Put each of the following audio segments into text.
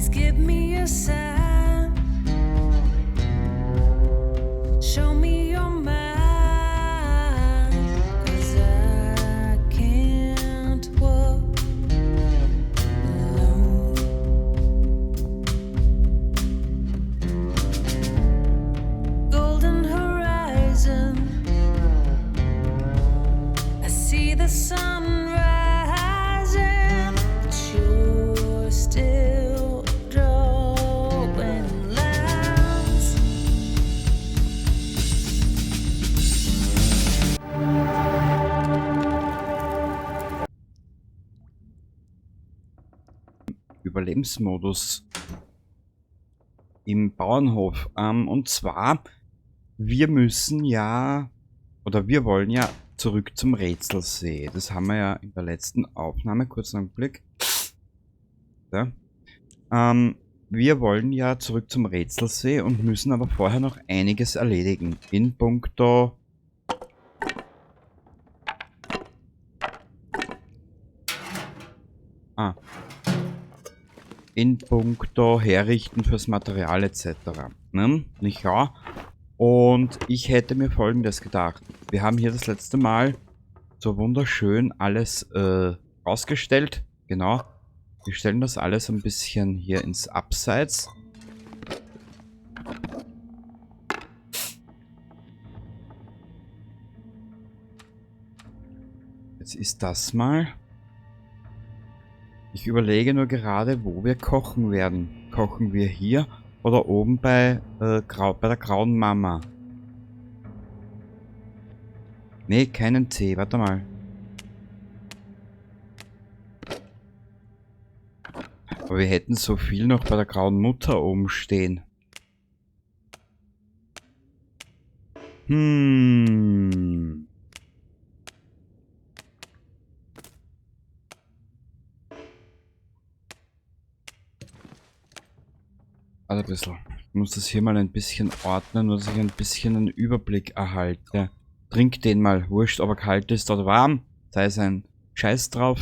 Please give me a sign. Show me your mind. 'Cause I can't walk alone. Golden horizon. I see the sun rising, but you're still drawing lines. Überlebensmodus im Bauernhof. Und zwar, wir müssen ja, oder wir wollen ja zurück zum Rätselsee. Das haben wir ja in der letzten Aufnahme. Kurzen Augenblick. Ja. Wir wollen ja zurück zum Rätselsee und müssen aber vorher noch einiges erledigen. In puncto Ah. In puncto Herrichten fürs Material et cetera. Ne? Nicht wahr? Und ich hätte mir Folgendes gedacht. Wir haben hier das letzte Mal so wunderschön alles rausgestellt. Genau. Wir stellen das alles ein bisschen hier ins Abseits. Jetzt ist das mal. Ich überlege nur gerade, wo wir kochen werden. Kochen wir hier oder oben bei der grauen Mama? Nee, keinen Tee. Warte mal. Aber wir hätten so viel noch bei der grauen Mutter oben stehen. Warte ein bisschen. Ich muss das hier mal ein bisschen ordnen, nur dass ich ein bisschen einen Überblick erhalte. Trink den mal. Wurscht, ob er kalt ist oder warm. Sei es ein Scheiß drauf.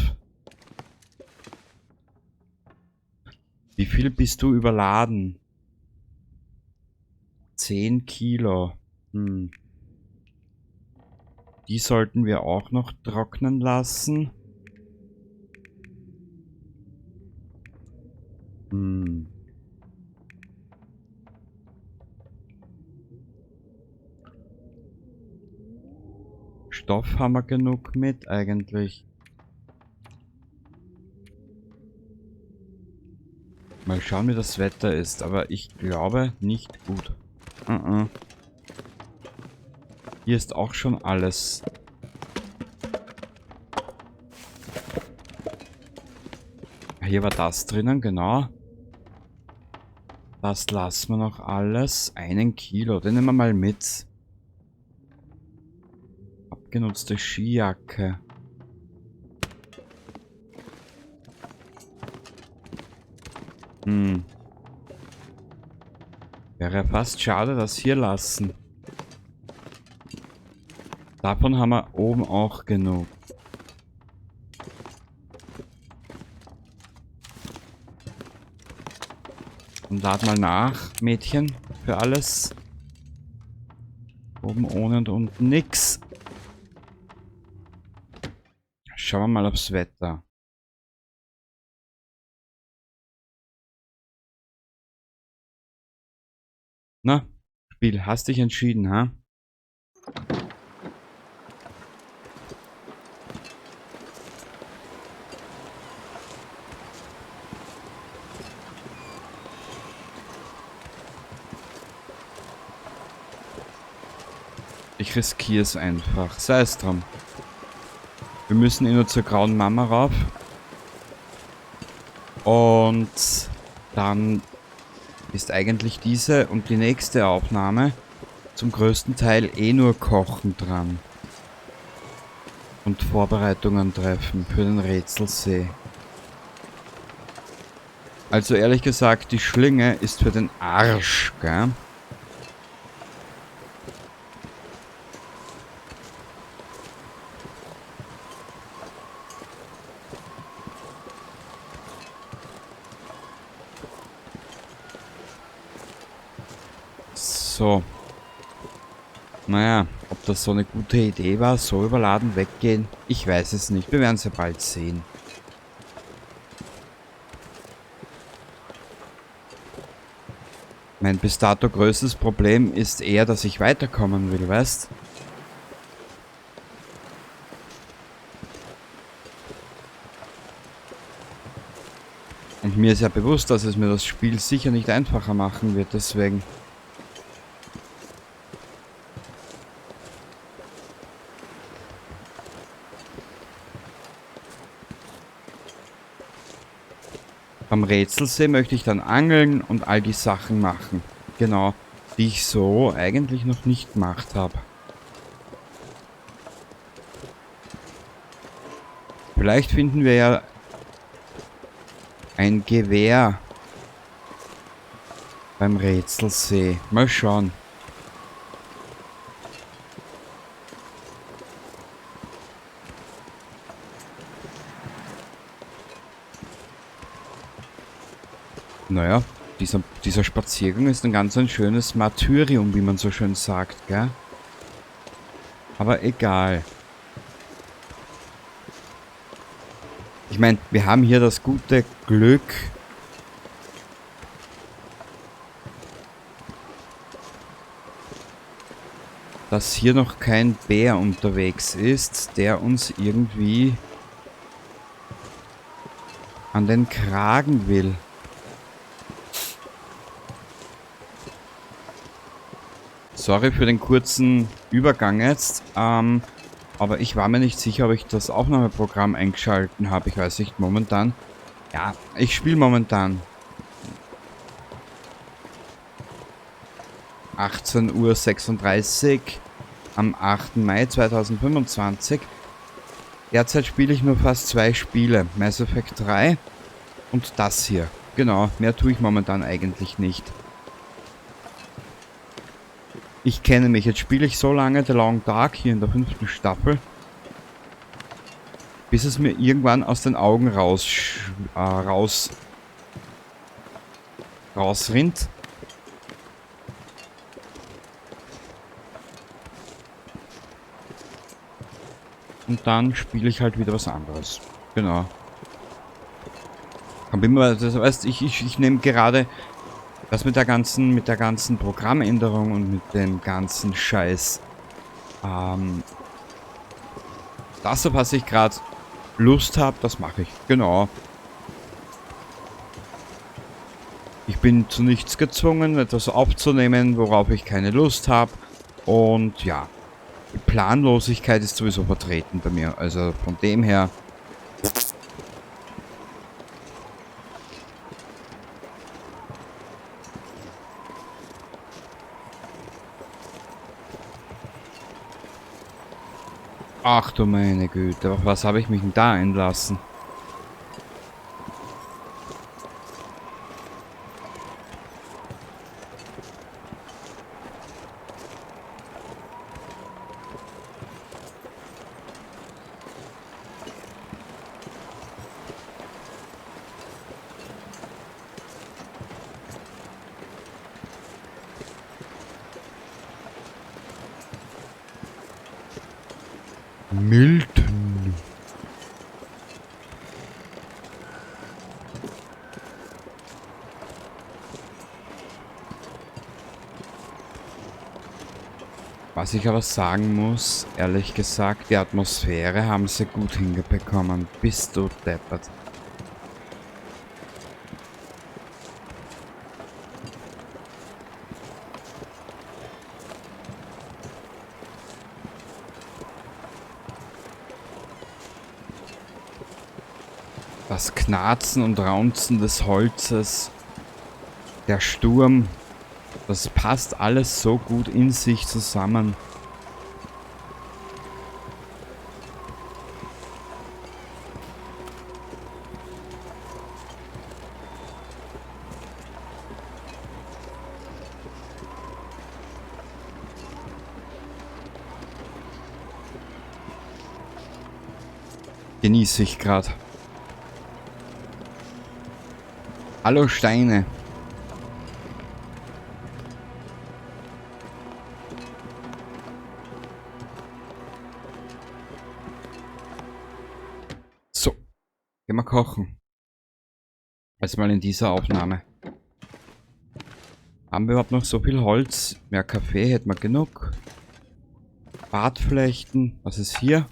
Wie viel bist du überladen? 10 Kilo. Die sollten wir auch noch trocknen lassen. Stoff haben wir genug mit eigentlich. Mal schauen, wie das Wetter ist, aber ich glaube nicht gut. Hier ist auch schon alles. Hier war das drinnen, genau. Das lassen wir noch alles. 1 Kilo, den nehmen wir mal mit. Abgenutzte Skijacke. Wäre ja fast schade, das hier lassen. Davon haben wir oben auch genug. Und lad mal nach, Mädchen, für alles. Oben ohne und unten nix. Schauen wir mal aufs Wetter. Na, Spiel, hast dich entschieden, ha? Ich riskiere es einfach. Sei es drum. Wir müssen eh nur zur grauen Mama rauf. Und dann ist eigentlich diese und die nächste Aufnahme zum größten Teil eh nur Kochen dran. Und Vorbereitungen treffen für den Rätselsee. Also ehrlich gesagt, die Schlinge ist für den Arsch, gell? So. Naja, ob das so eine gute Idee war, so überladen weggehen, ich weiß es nicht. Wir werden es ja bald sehen. Mein bis dato größtes Problem ist eher, dass ich weiterkommen will, weißt? Und mir ist ja bewusst, dass es mir das Spiel sicher nicht einfacher machen wird, deswegen. Am Rätselsee möchte ich dann angeln und all die Sachen machen. Genau, die ich so eigentlich noch nicht gemacht habe. Vielleicht finden wir ja ein Gewehr beim Rätselsee. Mal schauen. Naja, dieser Spaziergang ist ein ganz ein schönes Martyrium, wie man so schön sagt, gell? Aber egal. Ich meine, wir haben hier das gute Glück, dass hier noch kein Bär unterwegs ist, der uns irgendwie an den Kragen will. Sorry für den kurzen Übergang jetzt, aber ich war mir nicht sicher, ob ich das Aufnahmeprogramm eingeschalten habe. Ich weiß nicht, momentan. Ja, ich spiele momentan. 18:36 Uhr am 8. Mai 2025. Derzeit spiele ich nur fast 2 Spiele. Mass Effect 3 und das hier. Genau, mehr tue ich momentan eigentlich nicht. Ich kenne mich. Jetzt spiele ich so lange The Long Dark hier in der 5. Staffel, bis es mir irgendwann aus den Augen rausrinnt. Und dann spiele ich halt wieder was anderes. Genau. Hab immer, das heißt, ich nehme gerade das mit der ganzen Programmänderung und mit dem ganzen Scheiß. Das, auf was ich grad Lust hab, das mache ich. Genau. Ich bin zu nichts gezwungen, etwas aufzunehmen, worauf ich keine Lust hab. Und ja, die Planlosigkeit ist sowieso vertreten bei mir. Also von dem her. Ach du meine Güte, auf was habe ich mich denn da einlassen? Milton. Was ich aber sagen muss, ehrlich gesagt, die Atmosphäre haben sie gut hingebekommen. Bist du deppert. Das Knarzen und Raunzen des Holzes, der Sturm, das passt alles so gut in sich zusammen. Genieße ich grad. Hallo Steine. kochen. Also mal in dieser Aufnahme. Haben wir überhaupt noch so viel Holz? Mehr Kaffee hätten wir genug. Bartflechten. Was ist hier?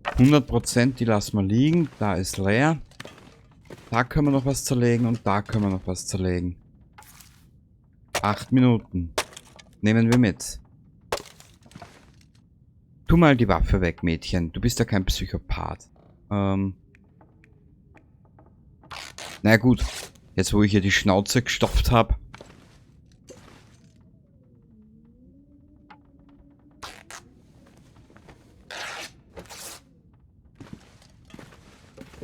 100%, die lassen wir liegen. Da ist leer. Da können wir noch was zerlegen und da können wir noch was zerlegen. 8 Minuten. Nehmen wir mit. Tu mal die Waffe weg, Mädchen. Du bist ja kein Psychopath. Na gut. Jetzt, wo ich hier die Schnauze gestopft habe.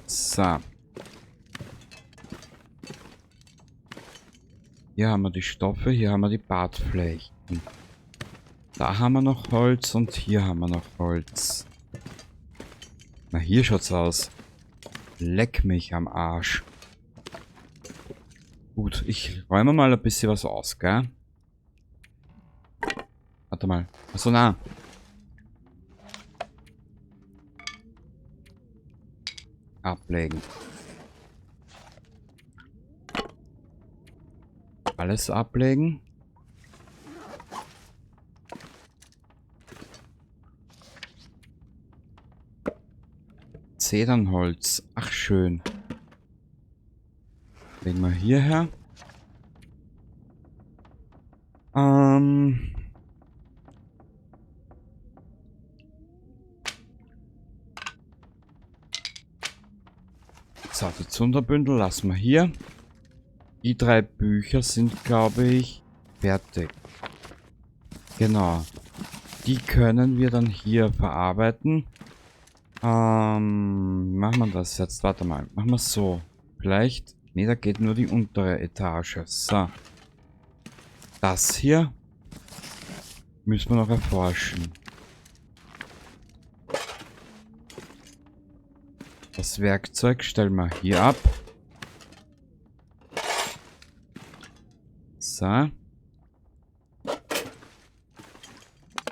So. Hier haben wir die Stoffe, hier haben wir die Bartflechten. Da haben wir noch Holz und hier haben wir noch Holz. Na, hier schaut's aus. Leck mich am Arsch. Gut, ich räume mal ein bisschen was aus, gell? Warte mal. Achso, na. Ablegen. Alles ablegen. Zedernholz. Ach, schön. Legen wir hierher. So, die Zunderbündel lassen wir hier. Die 3 Bücher sind, glaube ich, fertig. Genau. Die können wir dann hier verarbeiten. Machen wir das jetzt? Warte mal. Machen wir es so. Vielleicht. Ne, da geht nur die untere Etage. So. Das hier müssen wir noch erforschen. Das Werkzeug stellen wir hier ab. So.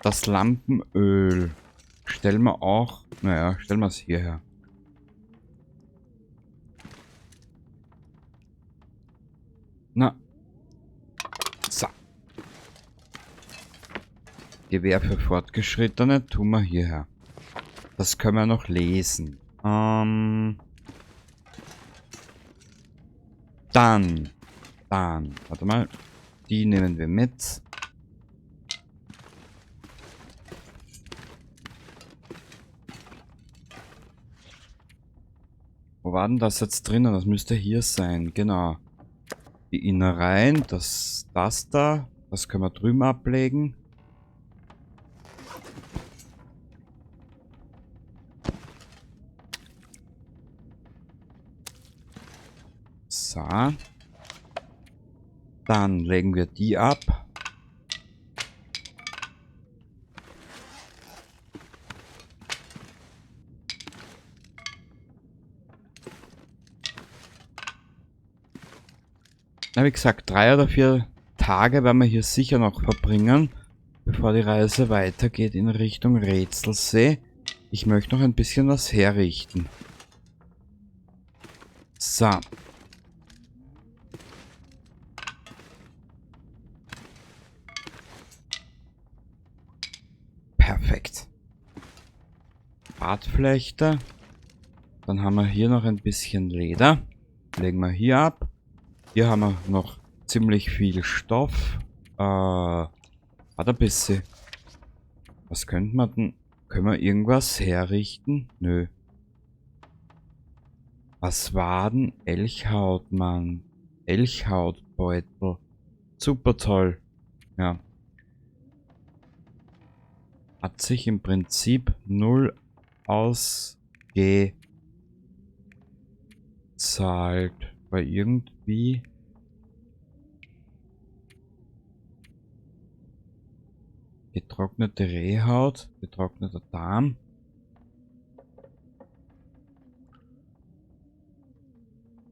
Das Lampenöl stellen wir auch. Naja, stellen wir es hierher. Na. So. Gewehr für Fortgeschrittene tun wir hierher. Das können wir noch lesen. Dann. Warte mal. Die nehmen wir mit. Wo war denn das jetzt drinnen? Das müsste hier sein. Genau. Die Innereien. Das da. Das können wir drüben ablegen. So. Dann legen wir die ab. Na, wie gesagt, 3 oder 4 Tage werden wir hier sicher noch verbringen, bevor die Reise weitergeht in Richtung Rätselsee. Ich möchte noch ein bisschen was herrichten. So. Perfekt. Bartflechte. Dann haben wir hier noch ein bisschen Leder. Legen wir hier ab. Hier haben wir noch ziemlich viel Stoff. Warte ein bisschen. Was könnte man denn? Können wir irgendwas herrichten? Nö. Was war denn Elchhaut, Mann? Elchhautbeutel. Super toll. Ja. Hat sich im Prinzip 0 ausgezahlt. Weil irgendwie... Getrocknete Rehhaut, getrockneter Darm.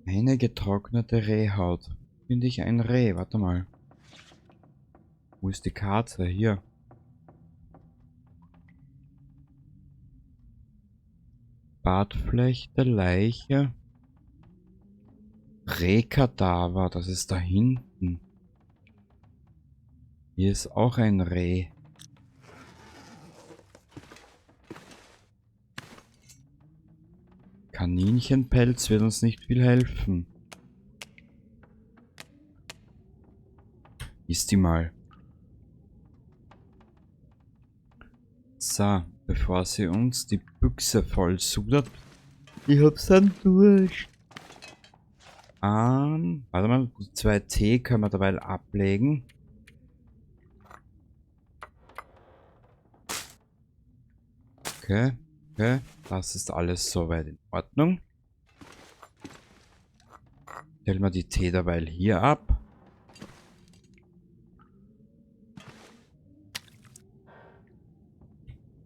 Eine getrocknete Rehhaut. Finde ich ein Reh. Warte mal. Wo ist die Karte? Hier. Bartflechte, Leiche. Rehkadaver, das ist da hinten. Hier ist auch ein Reh. Kaninchenpelz wird uns nicht viel helfen. Iss die mal. So, bevor sie uns die Büchse voll sudert. Ich hab's dann durch. Warte mal, die 2 Tee können wir dabei ablegen. Okay, okay, das ist alles soweit in Ordnung. Stellen wir die Tee derweil hier ab.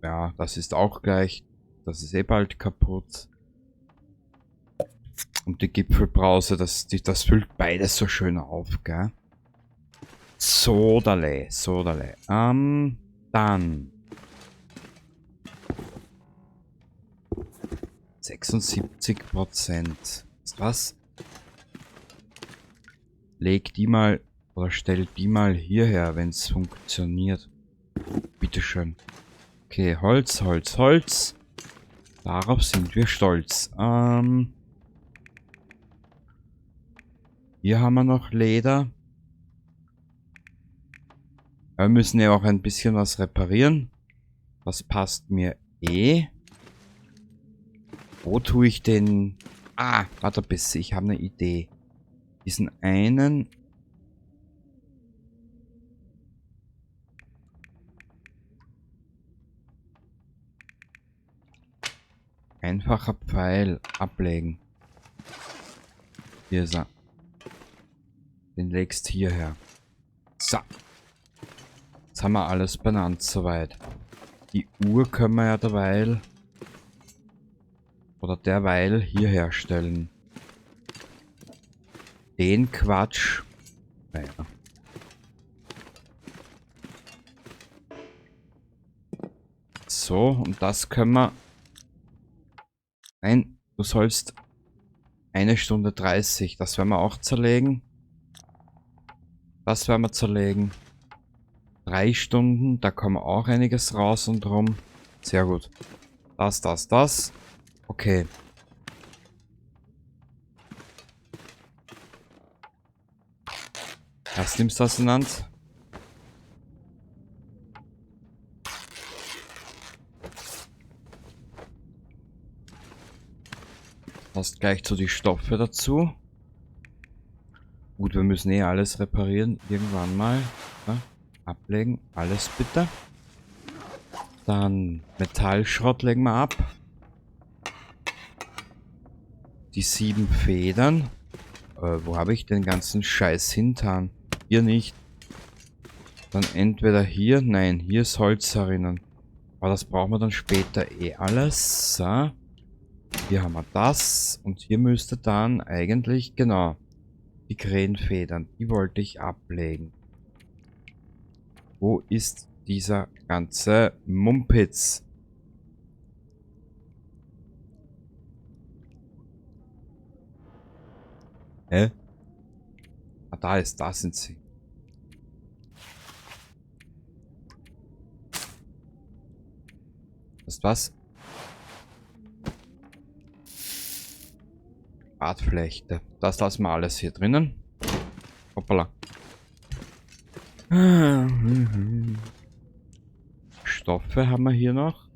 Ja, das ist auch gleich. Das ist eh bald kaputt. Und die Gipfelbrause, das füllt beides so schön auf, gell? Sodale, sodale. Dann. 76%. Ist was? Leg die mal, oder stell die mal hierher, wenn's funktioniert. Bitteschön. Okay, Holz, Holz, Holz. Darauf sind wir stolz. Hier haben wir noch Leder. Wir müssen ja auch ein bisschen was reparieren. Das passt mir eh. Wo tue ich den... Ah, warte ein bisschen. Ich habe eine Idee. Diesen einen... Einfacher Pfeil ablegen. Hier ist er. Den legst hierher. So. Jetzt haben wir alles benannt soweit. Die Uhr können wir ja derweil... Oder derweil hier herstellen. Den Quatsch. Naja. So, und das können wir... Nein, du sollst 1 Stunde 30. Das werden wir auch zerlegen. Das werden wir zerlegen. 3 Stunden, da kommen auch einiges raus und rum. Sehr gut. Das, das, das. Okay. Das nimmst du auseinander. Passt gleich zu die Stoffe dazu. Gut, wir müssen eh alles reparieren. Irgendwann mal. Ja, ablegen. Alles bitte. Dann Metallschrott legen wir ab. Die 7 Federn. Wo habe ich den ganzen Scheiß hintan? Hier nicht. Dann entweder hier. Nein, hier ist Holz herinnen. Aber das brauchen wir dann später eh alles. So. Hier haben wir das. Und hier müsste dann eigentlich, genau, die Krähenfedern. Die wollte ich ablegen. Wo ist dieser ganze Mumpitz? Hä? Ah, da sind sie. Das ist was? Bartflechte. Das lassen wir alles hier drinnen. Hoppala. Stoffe haben wir hier noch.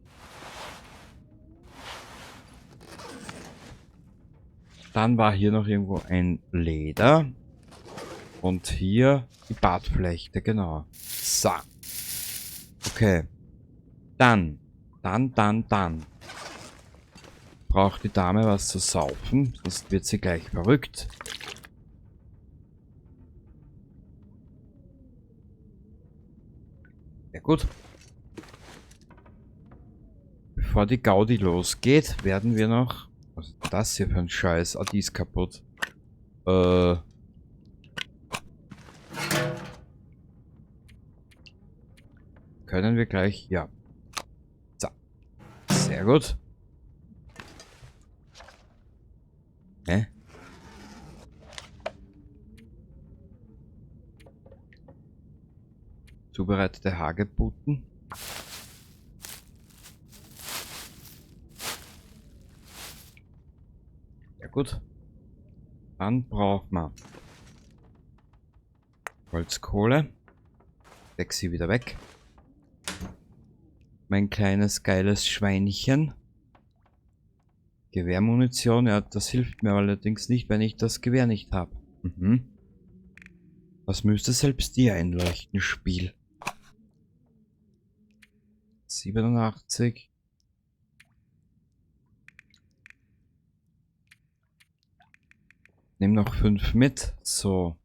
Dann war hier noch irgendwo ein Leder. Und hier die Bartflechte, genau. So. Okay. Dann. Dann. Braucht die Dame was zu saufen, sonst wird sie gleich verrückt. Ja gut. Bevor die Gaudi losgeht, werden wir noch... Was ist das hier für ein Scheiß? Ah, die ist kaputt. Können wir gleich... Ja. So. Sehr gut. Hä? Zubereitete Hagebutten. Ja gut. Dann braucht man Holzkohle. Steck sie wieder weg. Mein kleines geiles Schweinchen. Gewehrmunition, ja, das hilft mir allerdings nicht, wenn ich das Gewehr nicht hab. Mhm. Das müsste selbst dir einleuchten, Spiel. 87. Nimm noch 5 mit. So.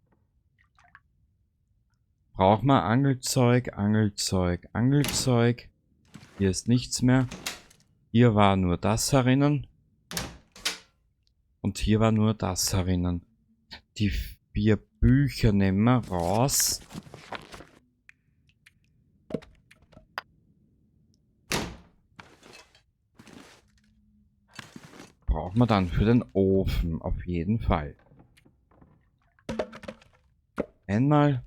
Brauchen wir Angelzeug, Angelzeug, Angelzeug. Hier ist nichts mehr. Hier war nur das herinnen. Und hier war nur das herinnen. Die 4 Bücher nehmen wir raus. Brauchen wir dann für den Ofen auf jeden Fall. Einmal.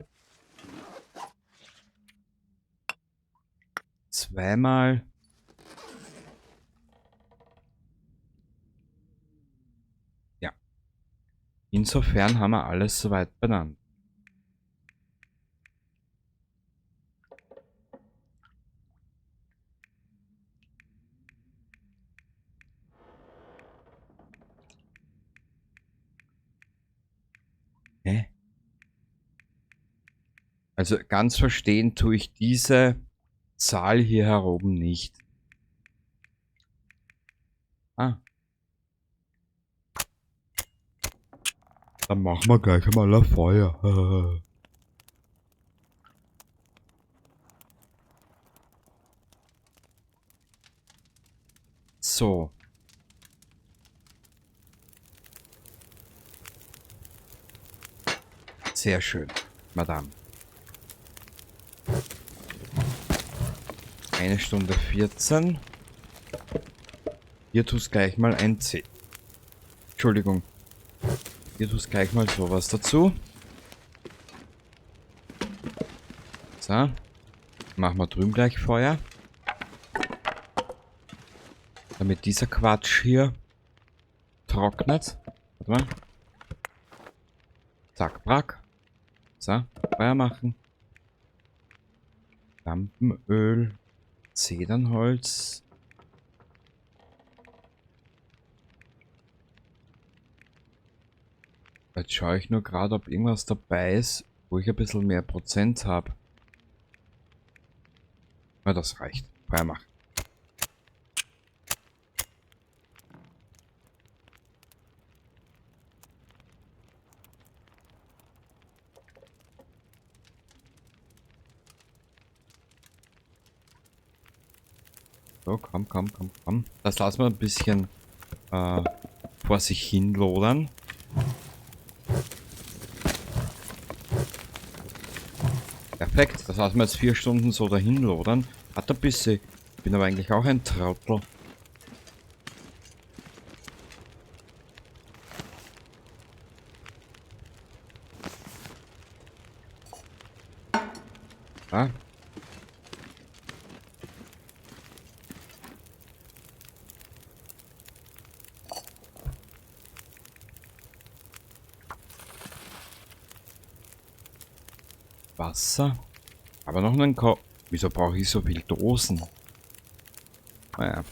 Zweimal. Ja. Insofern haben wir alles soweit benannt. Hä? Also ganz verstehen tue ich diese Zahl hier heroben nicht. Ah. Dann machen wir gleich einmal ein Feuer. So. Sehr schön, Madame. 1 Stunde 14. Hier tust gleich mal ein C. Entschuldigung. Hier tust gleich mal sowas dazu. So. Machen wir drüben gleich Feuer. Damit dieser Quatsch hier trocknet. Warte mal. Zack, brack. So, Feuer machen. Lampenöl. Zedernholz. Jetzt schaue ich nur gerade, ob irgendwas dabei ist, wo ich ein bisschen mehr Prozent hab. Na, das reicht. Feuer machen. So, komm, komm, komm, komm. Das lassen wir ein bisschen vor sich hin lodern. Perfekt, das lassen wir jetzt 4 Stunden so dahin lodern. Hat ein bisschen. Bin aber eigentlich auch ein Trottel. Ah. Wasser. Aber noch einen Ko-, Wieso brauche ich so viele Dosen? Naja.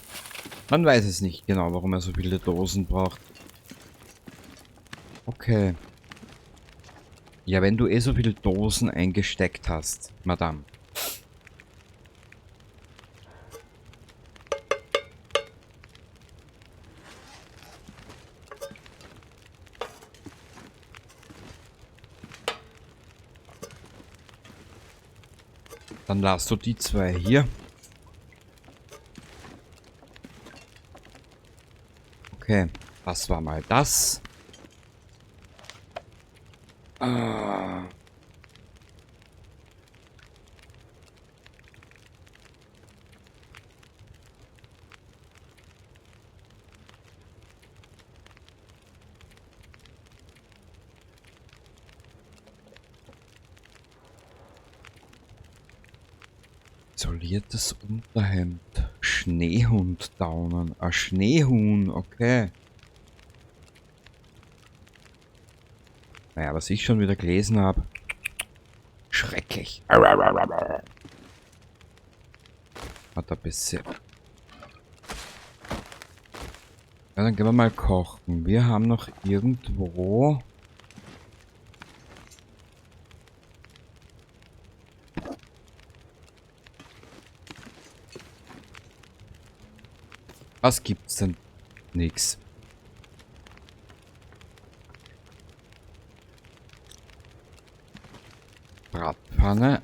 Man weiß es nicht genau, warum er so viele Dosen braucht. Okay. Ja, wenn du eh so viele Dosen eingesteckt hast, Madame. Dann lass du die 2 hier. Okay, das war mal das. Ah. Isoliertes Unterhemd. Schneehund-Daunen. Ah, Schneehuhn, okay. Naja, was ich schon wieder gelesen habe. Schrecklich. Hat ein bisschen. Ja, dann gehen wir mal kochen. Wir haben noch irgendwo... Was gibt's denn? Nix. Bratpfanne.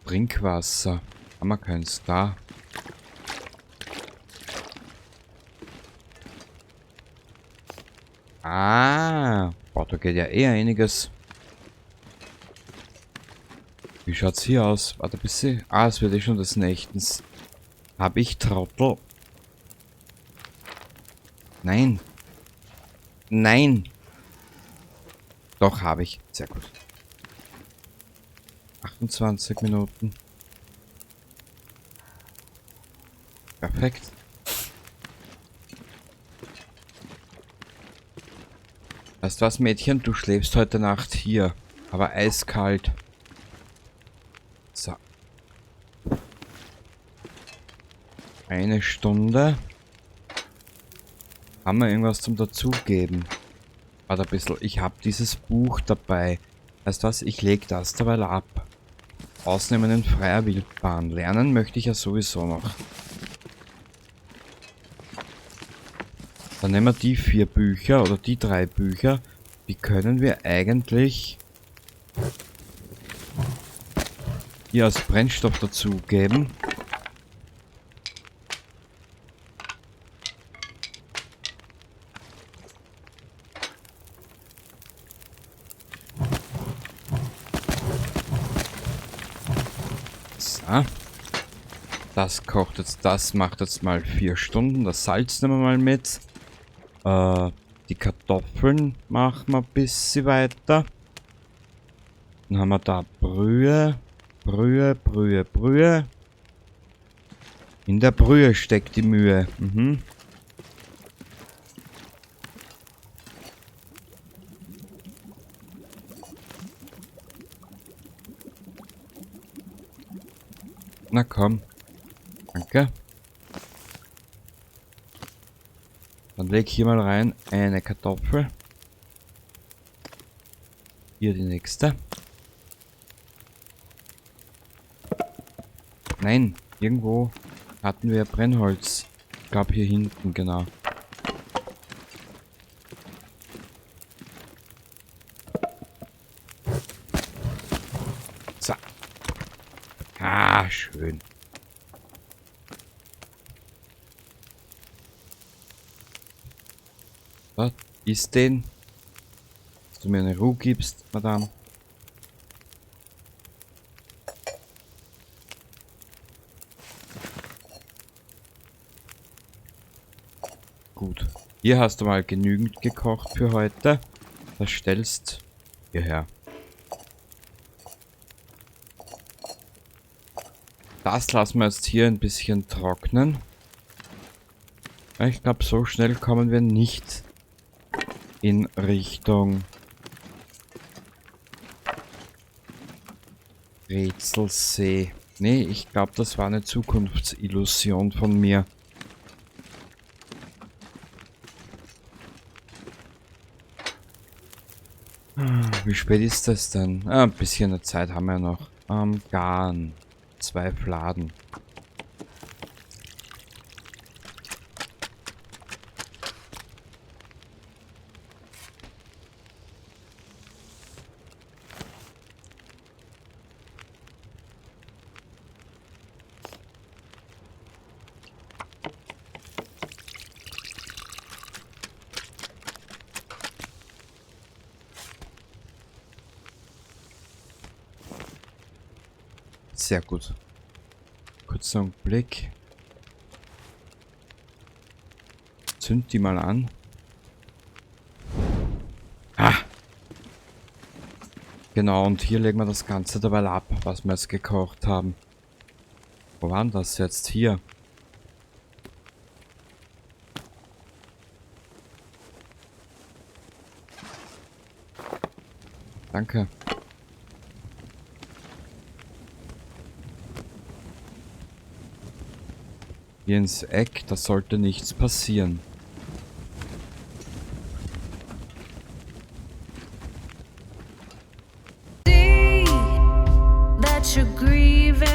Trinkwasser. Haben wir keins da. Ah. Boah, da geht ja eh einiges. Wie schaut's hier aus? Warte ein bisschen. Ah, es wird eh schon des Nächtens. Hab ich Trottel? Nein. Nein. Doch, habe ich. Sehr gut. 28 Minuten. Perfekt. Weißt du was, Mädchen? Du schläfst heute Nacht hier. Aber eiskalt. So. Eine Stunde. Haben wir irgendwas zum Dazugeben? Warte ein bisschen. Ich hab dieses Buch dabei. Weißt du was? Ich leg das dabei ab. Ausnehmen in freier Wildbahn. Lernen möchte ich ja sowieso noch. Dann nehmen wir die 4 Bücher oder die 3 Bücher. Die können wir eigentlich hier als Brennstoff dazugeben. So. Das kocht jetzt, das macht jetzt mal 4 Stunden. Das Salz nehmen wir mal mit. Die Kartoffeln machen wir ein bisschen weiter. Dann haben wir da Brühe. Brühe, Brühe, Brühe. In der Brühe steckt die Mühe. Na komm. Danke. Dann leg ich hier mal rein eine Kartoffel. Hier die nächste. Nein, irgendwo hatten wir Brennholz. Ich glaub hier hinten, genau. So. Ah, schön. Was ist denn? Dass du mir eine Ruhe gibst, Madame. Gut. Hier hast du mal genügend gekocht für heute. Das stellst hierher. Das lassen wir jetzt hier ein bisschen trocknen. Ich glaub, so schnell kommen wir nicht in Richtung Rätselsee. Nee, ich glaub, das war eine Zukunftsillusion von mir. Wie spät ist das denn? Ah, ein bisschen eine Zeit haben wir noch. Garn. 2 Fladen. Sehr gut. Kurzer Augenblick. Zünd die mal an. Ah! Genau, und hier legen wir das Ganze dabei ab, was wir jetzt gekocht haben. Wo war denn das jetzt? Hier. Danke. Hier ins Eck, da sollte nichts passieren. See that you're grieving.